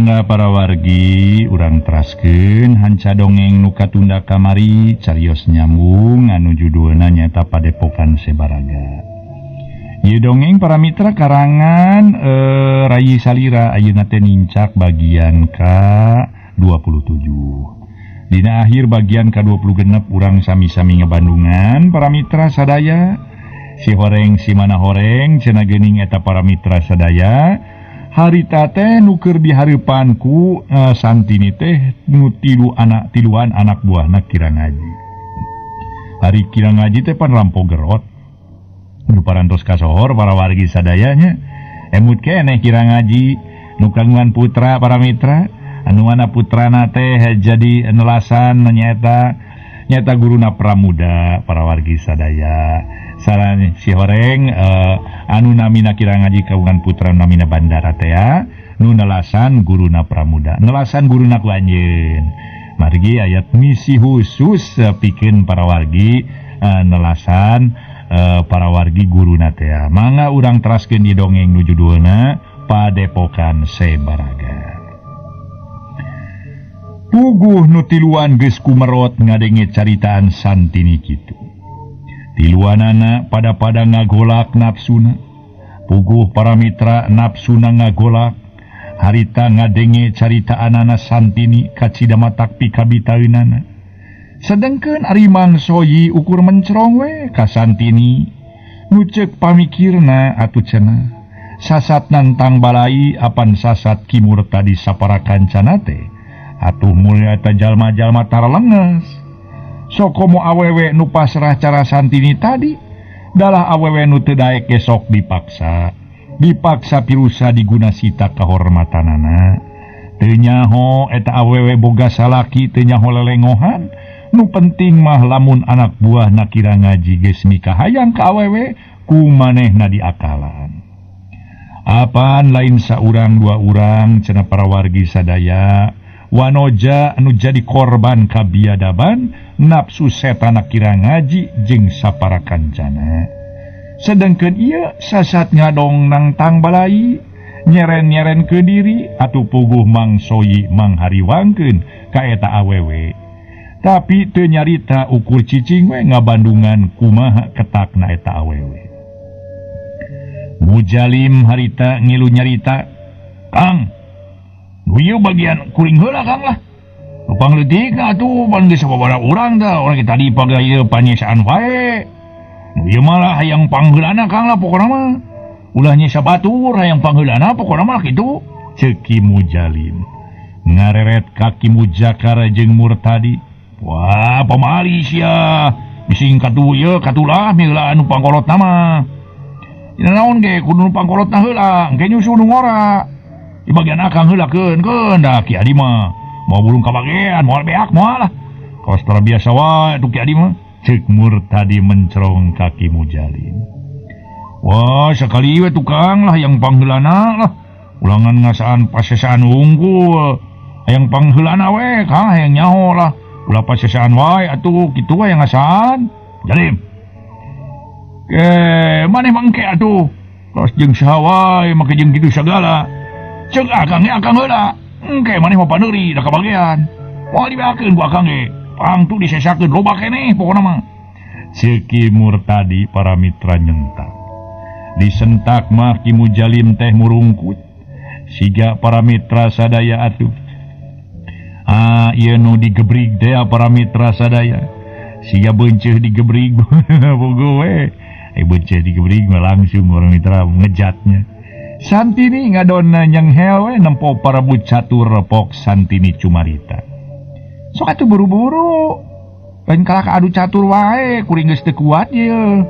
Ananda para wargi urang teraskeun hanca dongeng nu katunda kamari carios nyambung anu judulna nyaeta Padepokan Sebaraga. Ieu dongeng para mitra karangan Rayi Salira ayeuna teh nincak bagian ka-27. Dina akhir bagian ka-26 urang sami-sami ngabandungan para mitra sadaya. Si horeng si mana horeng cenah geuning eta para mitra sadaya. Harita teh nu keur dihareupanku Santini teh nu tiluan anak buahna kira ngaji. Hari kira ngaji teh pan rampo gerot. Nu parantos kasohor para wargi sadayanya. Emut keneh kira ngaji nu kagungan putra para mitra, anu mana putrana teh jadi nelasan nyaeta nyata guruna Pramuda para wargi sadaya. Saran si horeng anu namina kira ngaji kagungan putra namina Bandara teh nu nelasan guruna Pramuda, nelasan guruna ku anjeun. Margi ayat misi khusus pikeun para wargi nelasan para wargi guruna teh. Mangga urang teraskeun di dongeng nu judulna Padepokan Sebaraga. Puguh nu tiluan geus kumerot ngadenge caritaan Santini kitu. Tiluanana pada-pada ngagolak nafsuna. Puguh para mitra nafsuna ngagolak. Harita ngadenge caritaanana Santini kacida matak pikabitaeunana. Sedengkeun ari Mang Soyi ukur mencrong we ka Santini. Nu ceuk pamikirna atuh cenah. Sasat nantang balai apan sasat kimur tadi sapara kancana teh. Atuh mulya eta jalma-jalma taralenges. Sokomo awewe nu pasrah cara Santini tadi dalah awewe nu teu daek ge sok dipaksa. Dipaksa pirusa diguna sita kahormatanana. Teu nyaho eta awewe boga salaki teu nyaho lelengohan. Nu penting mah lamun anak buahna kira ngaji geus mikahayang ka awewe ku manehna diakalan. Apaan lain saurang dua urang cenah para wargi sadaya. Wanoja anu jadi korban kabiadaban nafsu setan kira ngaji jeung sapara kancana. Sedengkeun ieu sasat ngadong nangtang balai nyeren-nyeren ke diri atuh puguh Mang Soyi manghariwangkeun ka eta awewe. Tapi teu nyarita ukur cicing we ngabandungan kumaha ketakna eta awewe. Mujalim harita ngilu nyarita, "Kang, ieu bagian kuring heula Kang lah. Lupang leutik atuh pan geus sababaraha urang tah, urang tadi paga ieu panyesaan wae. Nu ieu mah lah hayang pangheulana Kang lah pokona mah. Ulah nyesa batur hayang pangheulana pokona mah kitu." Ceuk Ki Mujalim. Ngareret ka Ki Mujakar jeung Murtadi. "Wah, pamali sia. Bising katu ieu katulah miheula anu pangkolotna mah. Dina naon ge kudu nu pangkolotna heula, engke nyusul nu ngora. Di bagian akang heula keun keun dah Ki Adi mah. Mau burung kabagean, moal beak moal lah. Kawas tara biasa wae tuh Ki Adi mah." Ceuk Murtadi mencerong ka Ki Mujalim. "Wah, sakali we tukang lah yang pangheulana lah. Ulangan ngasaan pasesaan unggul. Hayang pangheulana we Kang hayang nyaho lah. Ulah pasesaan wae atuh kitu we yang ngasaan." "Jalim. Ke maneh mangke atuh. Kawas jeung saha wae make jeung kitu sagala. Ceuk akang ge akang heula. Engke maneh mah paneuri da kabagean. Moal dibeakeun ku akang ge. Pang tu disesakeun loba keneh pokona mah." Ceuk Ki Murtadi para mitra nyentak. Disentak mah Ki Mujalim teh murungkut. Siga para mitra sadaya atuh. Ah, ieu nu digebrig teh para mitra sadaya. Siga beunceuh digebrig bogo we. Beunceuh digebrig mah langsung para mitra ngejatnya. Santini ngadonna nyenghel we nempo parebut catur repok Santini cumarita. "Sok atuh buru-buru. Lain kalah ka adu catur wae, kuring geus teu kuat ieu.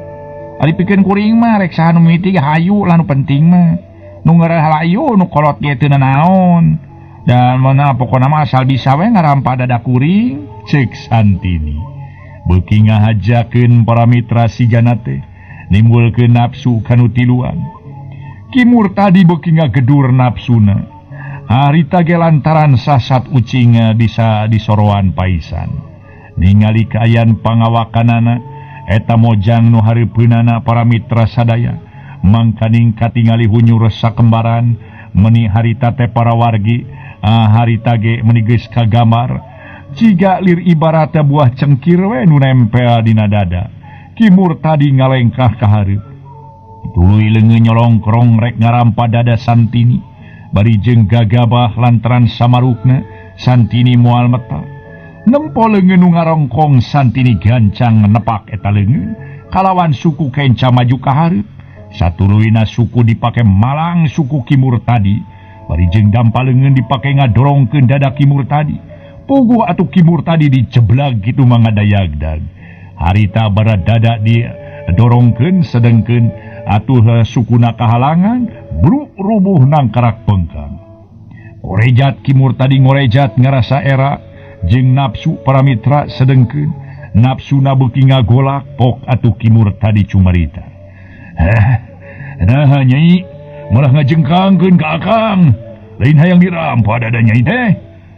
Ari pikeun kuring mah rek saha nu mimiti ge hayu lah nu penting mah. Nu ngarah halayu nu kolot ge teu nanaon. Dan mana pokona mah asal bisa we ngarampa dada kuring." Ceuk Santini. Beuki ngahajakeun para mitra sigana teh nimbulkeun nafsu kanu tiluan. Ki Murtadi beuki ngagedur nafsuna. Harita ge lantaran sasat ucing bisa disoroan paisan. Ningali kaayaan pangawakanana eta mojang nu hareupeunana para mitra sadaya mangkaning katingali hunyur sakembaran meni harita teh para wargi Harita ge meuni geus kagambar ciga lir ibaratna buah cengkir we nu nempel dina dada. Ki Murtadi ngalengkah ka hareup. Tuluy leungeun nyolongkrong rek ngarampa dada Santini. Bari jeung gagabah lantaran samarukna Santini moal meta. Nempo leungeun nu ngarongkong Santini gancang nepak eta leungeun kalawan suku kenca maju ka hareup. Satuluyna suku dipake malang suku Ki Murtadi. Bari jeung dampa leungeun dipake ngadorongkeun dada Ki Murtadi. Puguh atuh Ki Murtadi dijeblag kitu mangadayagdag. Harita bara dada didorongkeun sedengkeun atuh sukuna kahalangan bruk rubuh nangkarak pengkang. Korejat Ki Murtadi ngorejat ngarasa era jeung nafsu para mitra sedengkeun nafsuna beuki ngagolak pok atuh Ki Murtadi cumarita. Nah nyai malah ngajengkangkeun ka akang. Lain hayang dirampa dada nyai teh.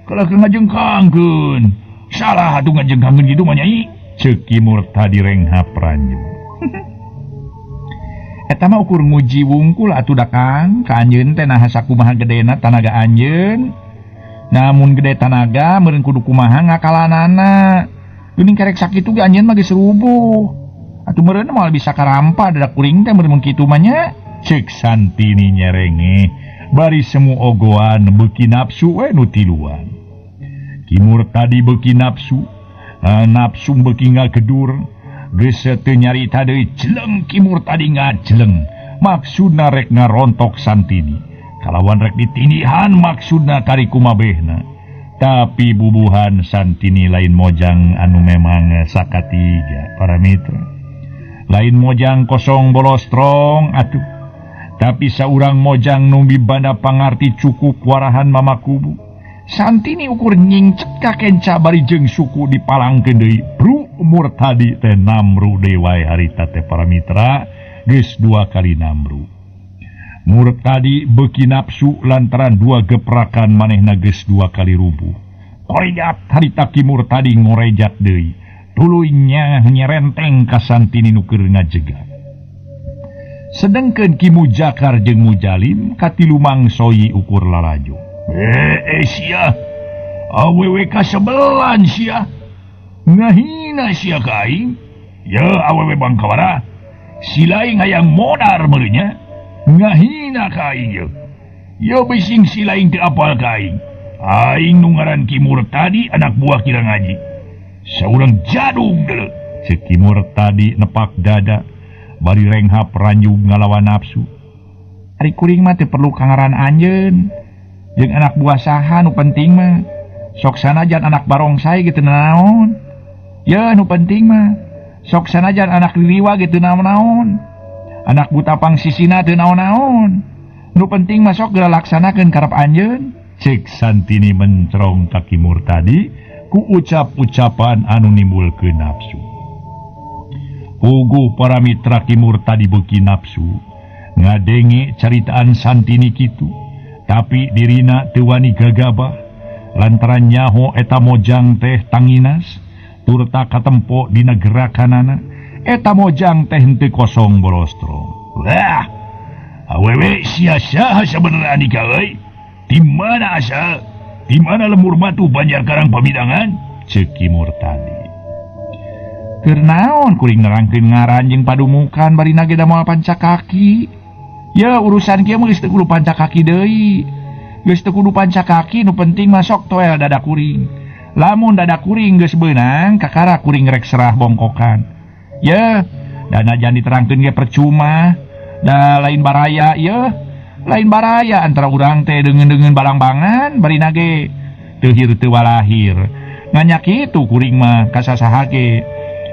Kalah ngajengkangkeun. Salah atuh ngajengkangkeun kitu mah nyai. Ceuk Ki Murtadi renghap ranjung. Eta mah ukur nguji wungkul atuh da Kang, ka anjeun teh naha sakumaha gedena tanaga anjeun. Namun gede tanaga meureun kudu kumaha ngakalanana. Geuning karek sakitu ge anjeun mah geus rubuh. Atuh meureun moal bisa karampa dada kuring teh meureun mun kitu mah nya. Ceuk Santini nyerenge bari semu ogoan beuki nafsu we nu tiluan. Ki Murtadi beuki nafsu, nafsu beuki ngagedur. Geus teu nyarita deui jeleng Ki Murtadi ngajeleng. Maksudna rek ngarontok Santini. Kalawan rek ditindihan maksudna kari kumabehna. Tapi bubuhan Santini lain mojang anu memang sakatiga para mitra. Lain mojang kosong bolostrong atuh. Tapi saurang mojang nu mibanda pangarti cukup warahan mamakubu. Santini ukur nyingcet ka kenca bari jeung suku dipalangkeun deui. Bru Murtadi teh namru deui wae harita teh para mitra geus dua kali namru. Murtadi beuki nafsu lantaran dua geprakan manehna geus dua kali rubuh. Korejat harita Ki Murtadi ngorejat deui. Tuluy nyerenteng ka Santini nu keur ngajegak. Sedengkeun Ki Mujakar jeung Mujalim katilu mangsoyi ukur lalajo. Sia awewe kasebelan sia. Ngahina sia ka aing. Ya awewe bangkawara. Si lain hayang modar meureunnya. Ngahina ka aing ye. Ye bising si lain teu apal ka aing. Aing nu ngaran Ki Murtadi anak buah Ki Rangaji. Saurang jadung deuleu. Ceuk Ki Murtadi nepak dada bari renghap ranjug ngalawan nafsu. Ari kuring mah teu perlu kangaran anjeun. Jeung anak buah saha nu penting mah. Sok sanajan anak barongsai gitu naon. Ye nu penting mah. Sok sanajan anak liliwa gitu naon-naon. Anak buta pangsisina teu naon-naon. Nu penting mah sok geura laksanakeun karep anjeun. Ceuk Santini mencerong ka Ki Murtadi ku ucap-ucapan anu nimbulkeun nafsu. Puguh para mitra Ki Murtadi beuki nafsu ngadenge caritaan Santini kitu. Tapi dirina teu wani gagabah lantaran nyaho eta mojang teh tanginas turta katempo dina gerakanana eta mojang teh henteu kosong bolostrong. Wah, awewe sia saha sabenerna andika euy? Di mana asa? Di mana lemur batu Banjar Karang Pamidangan? Ceuk Ki Murtadi. Keur naon kuring nerangkeun ngaran jeung padumukan bari nage da moal panca kaki. Ya urusan kieu mah geus teu kudu panca kaki deui. Geus teu kudu panca kaki nu penting mah sok toel dada kuring. Lamun dada kuring geus beunang kakara kuring rek serah bongkokan. Ye, dana jangan diterangkeun ge percuma. Da lain baraya ye. Lain baraya antara urang teh deungeun-deungeun balangbangan bari nage teu hir teu walahir. Nganyak kitu kuring mah ka sasaha ge.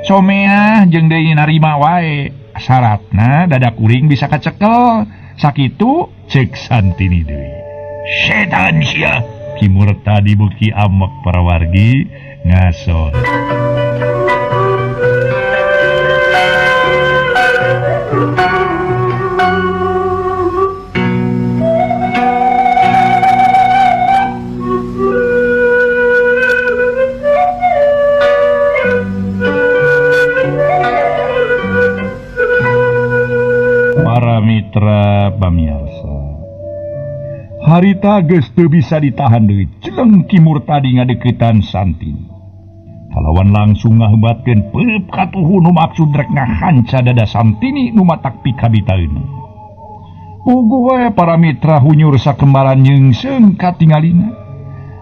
Someah jeung deui narima wae. Syaratna dada kuring bisa kacekel. Sakitu ceuk Santini deui. Setan sia. Ki Murtadi beuki amek para wargi ngasor. Para mitra pamiarsa, Harita geus teu bisa ditahan deui, jeleng Ki Murtadi ngadeukeutan Santini. Kalawan langsung ngahebatkeun peup katuhu nu maksud rek ngahanca dada Santini nu matak pikabitaeuna. Puguh we para mitra hunyur sakembaran nyeungseung katingalina.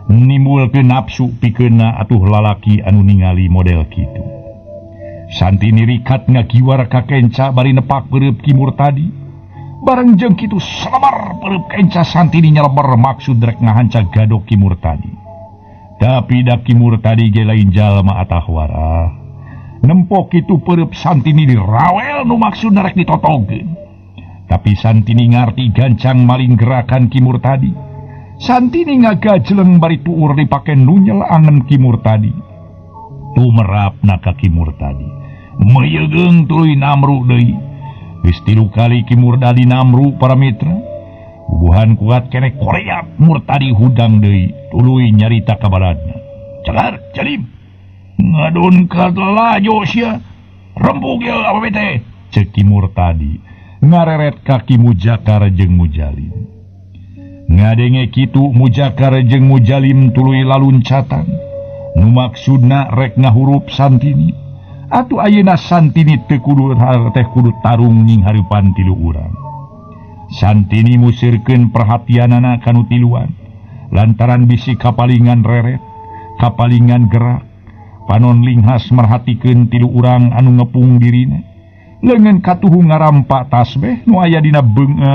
Nimbulkeun nafsu pikeunna atuh lalaki anu ningali model kitu. Santini rikat ngagiwar ka kenca bari nepak peureub Ki Murtadi. Bareng jeung kitu salebar peureub kenca Santini nyalebar maksud rek ngahanca gadok Ki Murtadi. Tapi da Ki Murtadi ge lain jalma atahwara. Nempo kitu peureub Santini dirawel nu maksudna rek ditotogkeun. Tapi Santini ngarti gancang maling gerakan Ki Murtadi. Santini ngagajeleng bari tuur dipake nunyel angen Ki Murtadi. Tumerapna ka Ki Murtadi. Meyegeung tuluy namru deui. Geus tilu kali Ki Murtadi namru para mitra. Bubuhan kuat keneh koreak Murtadi hudang deui, tuluy nyarita ka baladna. Cagar, Jalim. Ngadon ka lalajo sia. Rembug ieu awewe teh, ceuk Ki Murtadi. Ngareret ka Ki Mujakar jeung Mujalim. Ngadenge kitu Mujakar jeung Mujalim tuluy laluncatan. Nu maksudna rek ngahurup Santini. Atuh ayeuna Santini teu kudu teh kudu tarung nying hareupan tilu urang. Santini musirkeun perhatianana kanu tiluan lantaran bisi kapalingan reret, kapalingan gerak. Panon linghas merhatikeun tilu urang anu ngepung dirina. Leungeun katuhu ngarampak tasbeh nu aya dina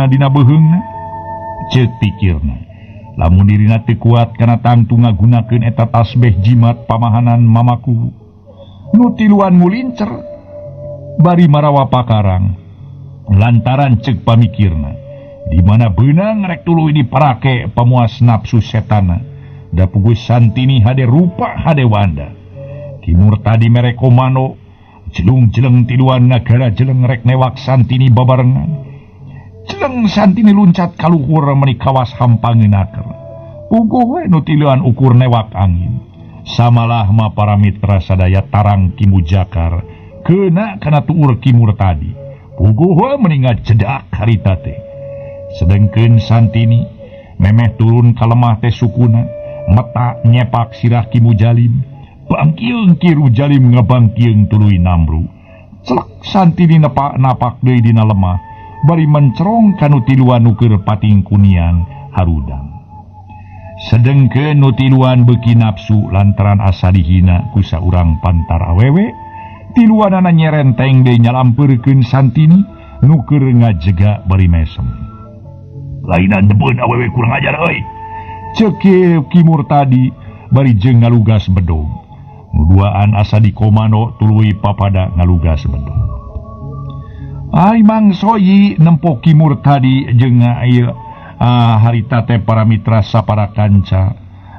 dina beuheungna. Ceuk pikirna, lamun dirina teu kuat kana tangtu ngagunakeun eta tasbeh jimat pamahanan mamaku. Nu tiluan mulincer bari marawa pakarang lantaran ceuk pamikirna di mana beunang rek tuluy diparake pamuas nafsu setana. Da puguh Santini hade rupa hade wanda. Ki Murtadi mere komando jelung-jeleng tiluan nagara jeleng rek newak Santini babarengan. Jeleng Santini luncat kaluhur meuni kawas hampangeun aker. Puguh we nu tiluan ukur newak angin. Samalah ma para mitra sadaya tarang Ki Mujakar kena kana tuur Ki Murtadi. Puguh we meni ngajedak harita teh. Sedengkeun Santini memeh turun ka lemah teh sukuna meta nyepak sirah Ki Mujalim. Bangkieung Ki Mujalim ngabangkieung tuluy namru. Celek Santini nepak napak deui dina lemah bari mencerong kanu tiluan nu keur pating kuniang harudang. Sedengkeun nu tiluan beuki nafsu lantaran asa dihina ku saurang pantar awewe, tiluanana nyerenteng deui nyalampeurkeun Santini nu keur ngajega bari mesem. Lainan debeun awewe kurang ajar euy. Ceuk Ki Murtadi bari jeung ngalugas bedog. Nu duaan asa dikomando tuluy papada ngalugas bedog. Ai Mang Soyi nempo Ki Murtadi jeung harita teh para mitra sapara kanca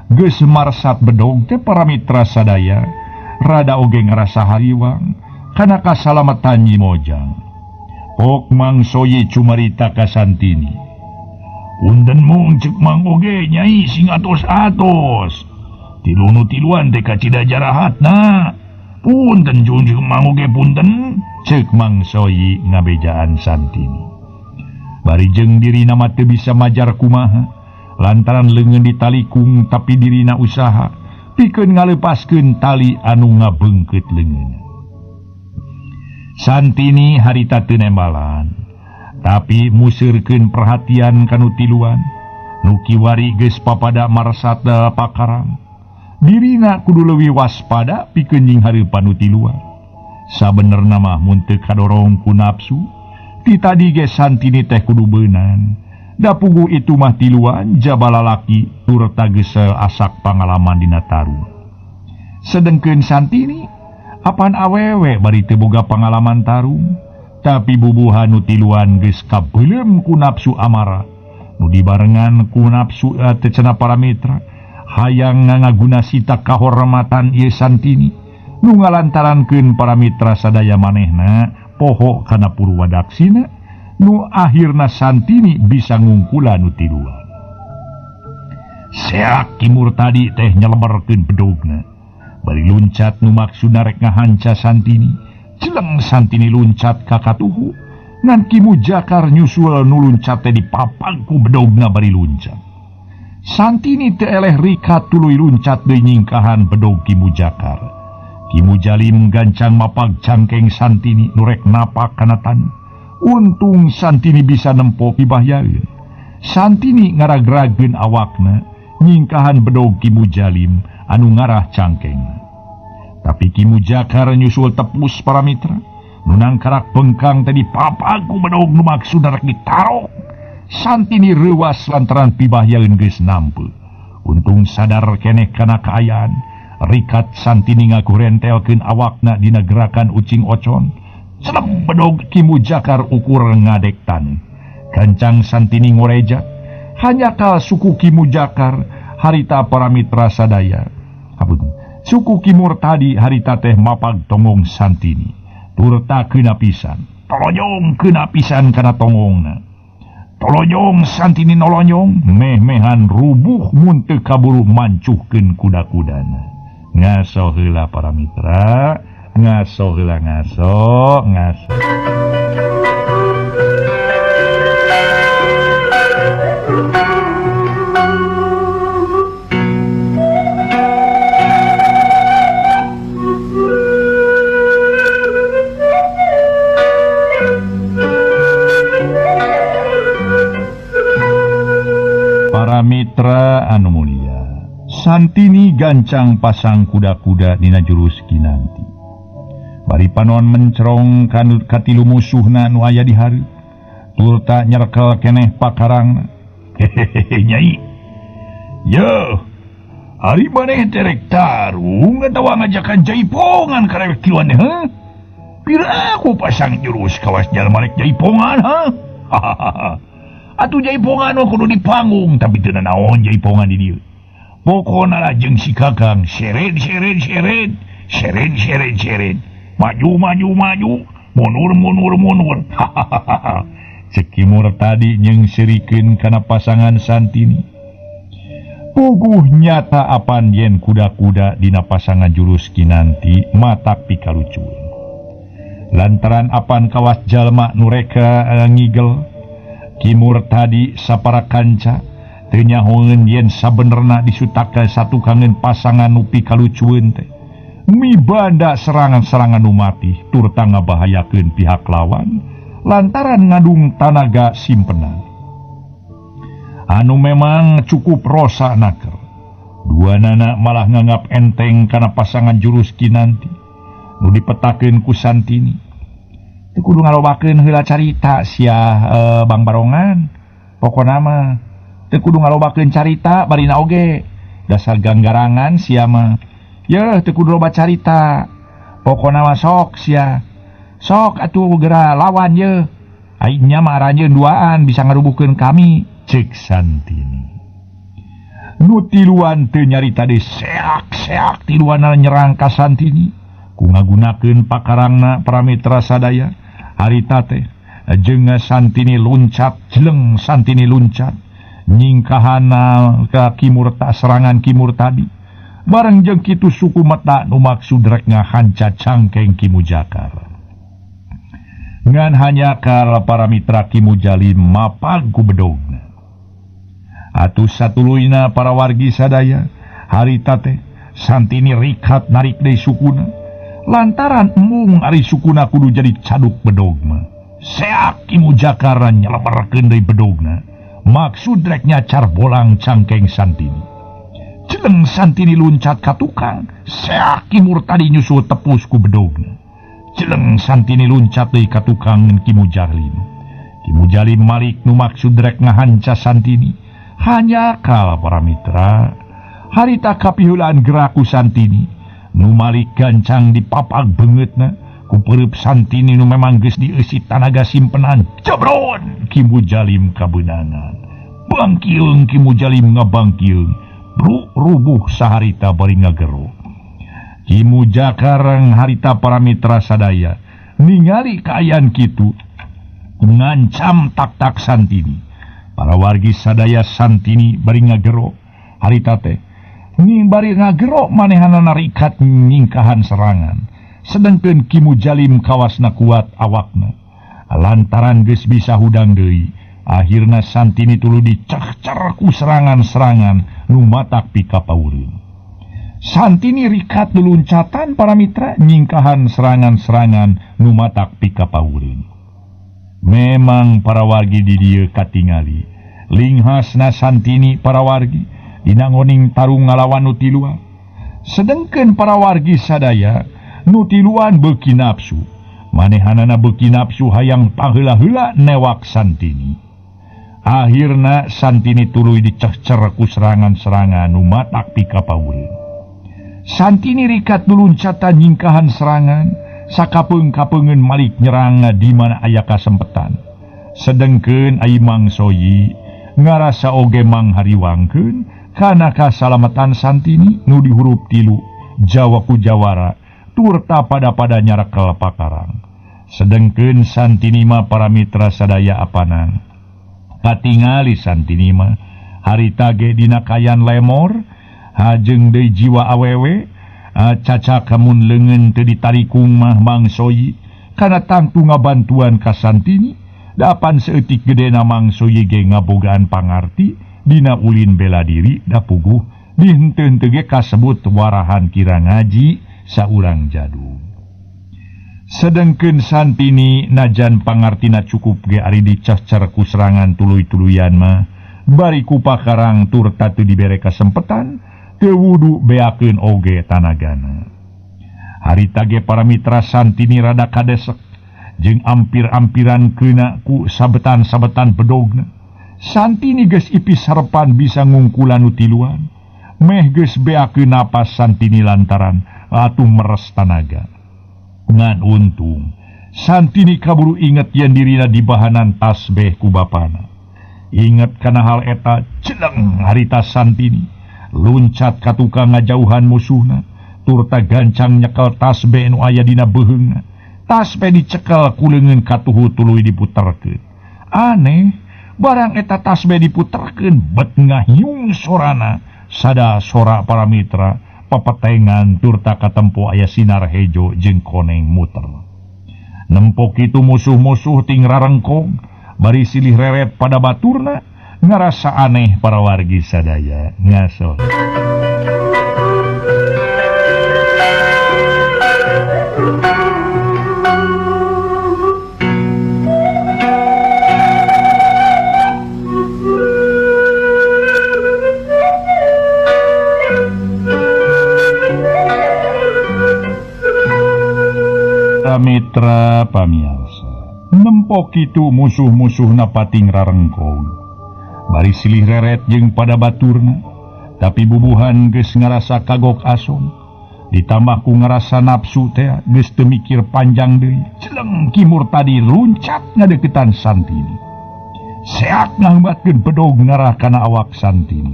geus marsat bedog teh para mitra sadaya rada oge ngarasa hariwang kana kasalamatan Nyi Mojang. Pok Mang Soyi cumarita ka Santini. Punten mung ceuk Mang oge nyai sing atos-atos. Tilu nu tiluan teh kacida jarahatna. Punten junjung Mang oge punten ceuk Mang Soyi ngabejaan Santini. Bari jeung dirina mah teu bisa majar kumaha lantaran leungeun ditalikung tapi dirina usaha pikeun ngaleupaskeun tali anu ngabeungkeut leungeunna. Santini harita teu nembalan tapi museurkeun perhatian kanu tiluan nu kiwari geus papada marsat pakarang. Dirina kudu leuwih waspada pikeun nying hareupan nu tiluan. Sabenerna mah mun teu kadorong ku nafsu ti tadi ge Santini teh kudu beunang. Da puguh itu mah tiluan jaba lalaki turta geus asak pangalaman dina tarung. Sedengkeun Santini apan awewe bari teu boga pangalaman tarung, tapi bubuhan nu tiluan geus kabeuleum ku nafsu amara nu dibarengan ku nafsu teh cenah para mitra hayang ngaguna sita kahormatan ieu Santini nu ngalantarankeun para mitra sadaya manehna poho kana purwadaksina nu akhirna Santini bisa ngungkulan nu tiluan. Seak Ki Murtadi teh nyeleberkeun bedogna bari luncat nu maksudna rek ngahanca Santini. Jeleng Santini luncat ka katuhu ngan Ki Mujakar nyusul nu luncat teh dipapag ku bedogna bari luncat. Santini teu eleh rikat tuluy luncat deui nyingkahan bedog Ki Mujakar. Ki Mujalim gancang mapag cangkeng Santini nu rek napak kana taneuh. Untung Santini bisa nempo pibahyaeun. Santini ngaragrageun awakna nyingkahan bedog Ki Mujalim anu ngarah cangkeng. Tapi Ki Mujakar nyusul tepus para mitra. Nu nangkarak bengkang tadi papaku bedog nu maksudna rek ditarok. Santini reuwas lantaran pibahyaeun geus nampe. Untung sadar keneh kana kaayaan. Rikat Santini ngagurentelkeun awakna dina gerakan ucing ocon. Celep bedog Ki Mujakar ukur ngadek taneuh. Gancang Santini ngoreja. Hanya ka suku Ki Mujakar harita para mitra sadaya. Ampun. Suku Ki Murtadi harita teh mapag tongong Santini. Turta keuna pisan. Tolonyong keuna pisan kana tongongna. Tolonyong Santini nolonyong meh-mehan rubuh mun teu kaburu mancuhkeun kuda-kudana. Ngaso heula para mitra, ngaso heula ngaso, ngaso. Para mitra anu mulia, Santini gancang pasang kuda-kuda dina jurus kinanti. Bari panon mencerong kanut katilu musuhna nu aya di hareup. Turta nyerkel keneh pakarangna. Hehehe nyai. Yeuh, ari maneh teh rek tarung atawa ngajakan jaipongan ka rewek tiluan teh, heuh? Pira aku pasang jurus kawas jalma rek jaipongan, ha? Hahaha. Atuh jaipongan mah kudu di panggung, tapi teu nanaon jaipongan di dieu. Pokona lah jeung si Kakang seret seret seret seret seret seret maju maju maju mundur mundur mundur. Hahaha. Cek Ki Murtadi nyeungseurikeun kana pasangan Santini. Puguh nyata apan yen kuda-kuda dina pasangan jurus kinanti matak pikalucueun. Lantaran apan kawas jalma nu reka ngigel, Ki Murtadi sapara kanca teu nyahoeun yen sabenerna disutaka satukangeun pasangan nu pikalucueun teh. Mibanda serangan-serangan nu mati turta ngabahayakeun pihak lawan lantaran ngadung tanaga simpenan. Anu memang cukup rosa naker. Dua nana malah nganggap enteng kana pasangan jurus kinanti nu dipetakeun ku Santini. Teu kudu ngalobakeun heula carita sia Bang Barongan. Pokona mah teu kudu ngalobakeun carita barina oge. Dasar ganggarangan sia mah. Yeuh teu kudu loba carita. Pokona mah sok sia. Sok atuh geura lawan yeuh. Aing nya mah aranjeun duaan bisa ngarubuhkeun kami. Cek Santini. Nu tiluan teu nyarita deui seak-seak tiluanna nyerang ka Santini. Ku ngagunakeun pakarangna para mitra sadaya. Harita teh jeung Santini luncat, jeleng Santini luncat. Nyingkahana ka Ki Murta serangan Ki Murtadi. Bareng jeung kitu suku meta nu maksud rek ngahanca cangkeng Ki Mujakar. Ngan hanya kar para mitra Ki Mujalim mapag ku bedogna. Atuh satuluyna para wargi sadaya harita teh Santini rikat narik deui sukuna. Lantaran embung ari sukuna kudu jadi caduk bedogna. Seak Ki Mujakar nyeleberkeun deui bedogna. Maksud rek nyacar bolang cangkeng Santini. Jeleng Santini luncat ka tukang, seak Ki Murtadi nyusul tepus ku bedogna. Jeleng Santini luncat deui ka tukang Ki Mujalim. Ki Mujalim malik nu maksud rek ngahanca Santini. Hanya kala para mitra harita kapiheulaan geraku Santini nu malik gancang dipapag beungeutna ku peureub Santini nu memang geus dieusi tanaga simpenan. Jebron Ki Mujalim kabeunangan. Bangkiung Ki Mujalim ngabangkiung. Bru rubuh saharita bari ngagero. Ki Mujakarang harita para mitra sadaya ningali kaayaan kitu ngancam tak-tak Santini. Para wargi sadaya Santini bari ngagero harita teh ning bari ngagero manehanana rikat nyingkahan serangan. Sedengkeun Ki Mujalim kawasna kuat awakna lantaran geus bisa hudang deui Akhirna Santini tuluy dicehcer ku serangan-serangan nu matak pikapaureun. Santini rikat luluncatan para mitra nyingkahan serangan-serangan nu matak pikapaureun. Memang para wargi di dieu katingali linghasna Santini para wargi dina ngoning tarung ngalawan nu tiluan. Sedengkeun para wargi sadaya nu tiluan beuki nafsu. Manehanana beuki nafsu hayang paheula-heula newak Santini. Akhirna Santini tuluy dicehcer ku serangan-serangan nu matak pikapaureun. Santini rikat luluncatan nyingkahan serangan sakapeung-kapeungeun malik nyerang di mana aya kasempetan. Sedengkeun ai Mang Soyi ngarasa oge manghariwangkeun kana kasalamatan Santini nu dihurup tilu Jawa ku jawara turta pada-pada nyarekel pakarang. Sedengkeun Santini mah para mitra sadaya apanan. Katingali Santini mah harita ge dina kayan lemor hajeng deui jiwa awewe caca kamun leungeun teu ditarikung mah Mang Soyi kana tangtu ngabantuan ka Santini. Dapan saeutik gedena Mang Soyi ge ngabogaan pangarti dina ulin bela diri da puguh dihenteu-henteu ge kasebut warahan kira ngaji saurang jadug. Sedengkeun Santini najan pangartina cukup ge ari dicehcer ku serangan tuluy-tuluyan mah bari ku pakarang turta teu dibere kasempetan teu wudu beakeun oge tanagana. Harita ge para mitra Santini rada kadesek jeung ampir-ampiran keuna ku sabetan-sabetan bedogna. Santini geus ipis harepan bisa ngungkulan nu tiluan. Meh geus beakeun napas Santini lantaran atuh meres tanaga. Ngan untung Santini kaburu inget yen dirina dibahanan tasbeh ku bapana. Inget kana hal eta celeng harita Santini luncat ka tukang ngajauhan musuhna turta gancang nyekel tasbeh nu aya dina beuheungna. Tasbeh dicekel ku leungeun katuhu tuluy diputerkeun. Aneh, barang eta tasbeh diputerkeun bet ngahiung sorana sada sora para mitra papetengan turta katempo aya sinar hejo jeung koneng muter. Nempo kitu musuh-musuh ting rarengkong bari silih reret pada baturna ngarasa aneh para wargi sadaya ngasol. Mitra pamiarsa, nempo kitu musuh-musuhna pating rarengkong bari silih reret jeung pada baturna. Tapi bubuhan geus ngarasa kagok asom ditambah ku ngarasa nafsu teh geus teu mikir panjang deui. Celeng Ki Murtadi luncat ngadeukeutan Santini. Seak ngahembatkeun bedog ngarah kana awak Santini.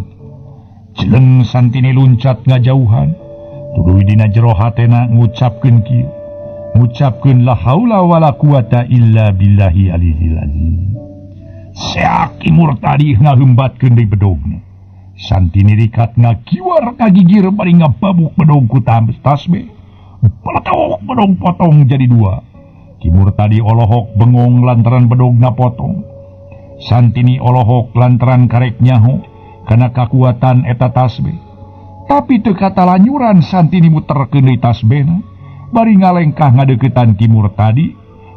Celeng Santini luncat ngajauhan tuluy dina jero hatena ngucapkeun kieu, ngucapkeun la haula wala quwata illa billahi aliyil azim. Seak Ki Murtadi ngahembatkeun deui bedogna. Santini rikat ngakiwar kagigir bari ngababuk bedog ku tasbeh. Peletok bedog potong jadi dua. Ki Murtadi olohok bengong lantaran bedogna potong. Santini olohok lantaran karek nyaho kana kakuatan eta tasbeh. Tapi teu katalanyuran Santini muterkeun deui tasbehna bari ngalengkah ngadeuketan Ki Murtadi.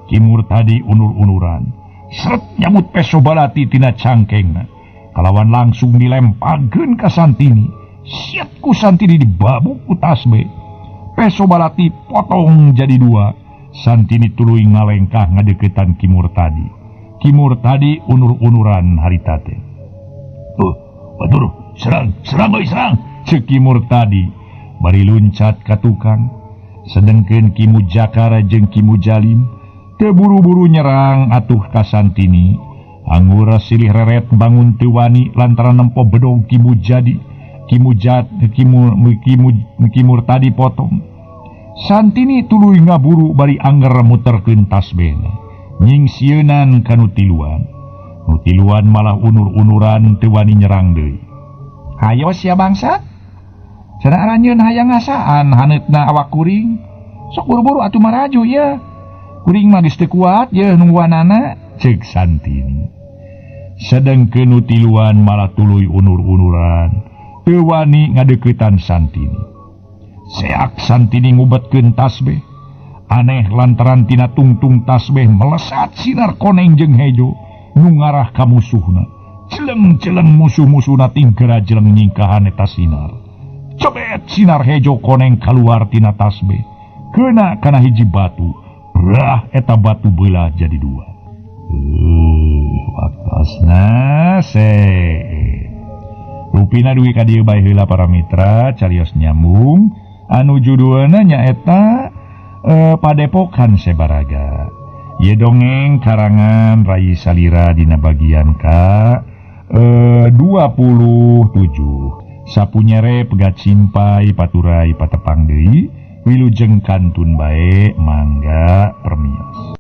Ki Murtadi unur-unuran sret nyamut peso balati tina cangkengna. Kalawan langsung dilempageun ka Santini. Siat ku Santini dibabuk ku tasbeh. Peso balati potong jadi dua. Santini tuluy ngalengkah ngadeuketan Ki Murtadi. Ki Murtadi unur-unuran harita teh. Batur, serang, serang euy, serang, ceuk Ki Murtadi bari luncat ka tukang. Sedengkeun Ki Mujakara jeung Ki Mujalim teu buru-buru nyerang atuh ka Santini. Angura silih reret bangun teu wani lantaran nempo bedog Ki Mujadi, Ki Mujat, Ki Murtadi potong. Santini tuluy ngaburu bari angger muterkeun tasbehna. Nyingsieunan ka nu tiluan. Nu tiluan malah unur-unuran teu wani nyerang deui. Hayo sia bangsat. Cenah aranjeun hayang ngasaan haneutna awak kuring. Sok buru-buru atuh maraju ye. Kuring mah geus teu kuat ye nungguanana, ceuk Santini. Sedengkeun nu tiluan malah tuluy unur-unuran. Teu wani ngadeuketan Santini. Seak Santini ngubetkeun tasbeh. Aneh lantaran tina tungtung tasbeh melesat sinar koneng jeung hejo nu ngarah ka musuhna. Jeleng-jeleng musuh-musuhna tinggera jeleng nyingkahan eta sinar. Cobet sinar hejo koneng kaluar tina tasbeh. Kena kana hiji batu. Brah eta batu belah jadi dua. Waktosna se. Rupina dugi ka dieu bae heula para mitra carios nyambung anu judulna nyaeta Padepokan Sebaraga. Ye dongeng karangan Rai Salira dina bagian ka 27. Sapunyere pegat simpai paturai patepang deui wilujeng kantun bae mangga permios.